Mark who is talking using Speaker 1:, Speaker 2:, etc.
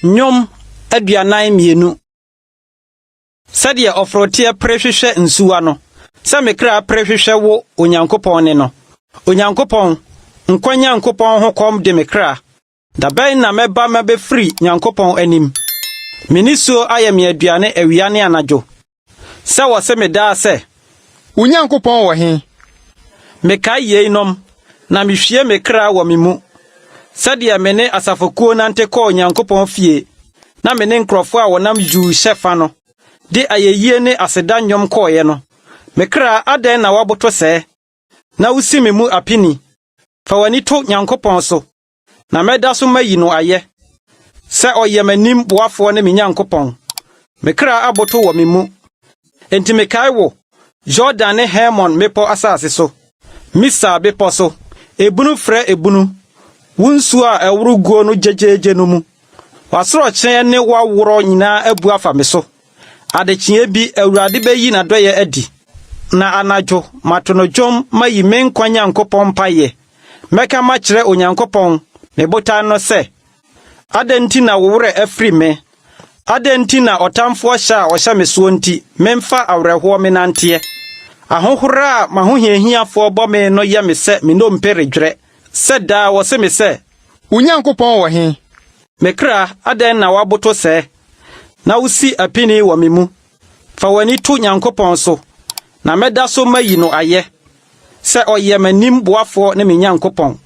Speaker 1: Nnwom 42. Sɛdeɛ ɔforoteɛ pere hwehwɛ nsuwa no, sɛ me kra pere hwehwɛ wo, Onyankopɔn ne no. Onyankopɔn, nkwa Nyankopɔn ho kɔm de me kra. Da bɛn na mɛba mabɛfiri Nyankopɔn anim? Me nisuo ayɛ me aduane awia ne anadwo, sɛ wɔse me daa sɛ.
Speaker 2: Wo Nyankopɔn wɔ he?
Speaker 1: Mekae yeinom, na mihwie me kra wɔ me mu, sɛdeɛ me ne asafokuo nante kɔɔ Onyankopɔn fie, na me ne nkurɔfoɔ a wɔnam yuu hyɛ fa no, de ayeyie ne aseda nnwom kɔeɛ no. Me kra, adɛn na woaboto sɛɛ, na wusi me mu apini? Fa w'ani to Nyankopɔn so, na mɛda so mayi no ayɛ, sɛ ɔyɛ m'anim boafoɔ ne me Nyankopɔn. Me kra aboto wɔ me mu. Enti mekae wo, Yordan ne Hermon mmepɔ asase so, Misar bepɔ so, ebunu frɛ ebunu, wo nsuo a ɛworo guo no gyegyeegye no mu. W'asorɔkyeɛ ne w'aworɔ nyinaa abu afa me so. Adekyeeɛ bi Awurade bɛyi n'adɔeɛ adi, na anadwo mato no dwom mayi me nkwa Nyankopɔn mpaeɛ. Mɛka makyerɛ Onyankopɔn, me botan no sɛ, Adɛn nti na wo werɛ afiri me? Adɛn nti na ɔtamfoɔ hyɛ a ɔhyɛ me soɔ nti memfa awerɛhoɔ menanteɛ? Ahohora a m'ahohiahiafoɔ bɔ me no yɛ me sɛ me nnompe redwerɛ, sɛ daa wɔse me sɛ.
Speaker 2: Wo Nyankopɔn wɔ he?
Speaker 1: Me kra, adɛn na woaboto sɛɛ, na wusi apini wɔ me mu? Fa w'ani to Nyankopɔn so, na mɛda so mayi no ayɛ, sɛ ɔyɛ m'anim boafoɔ ne me Nyankopɔn.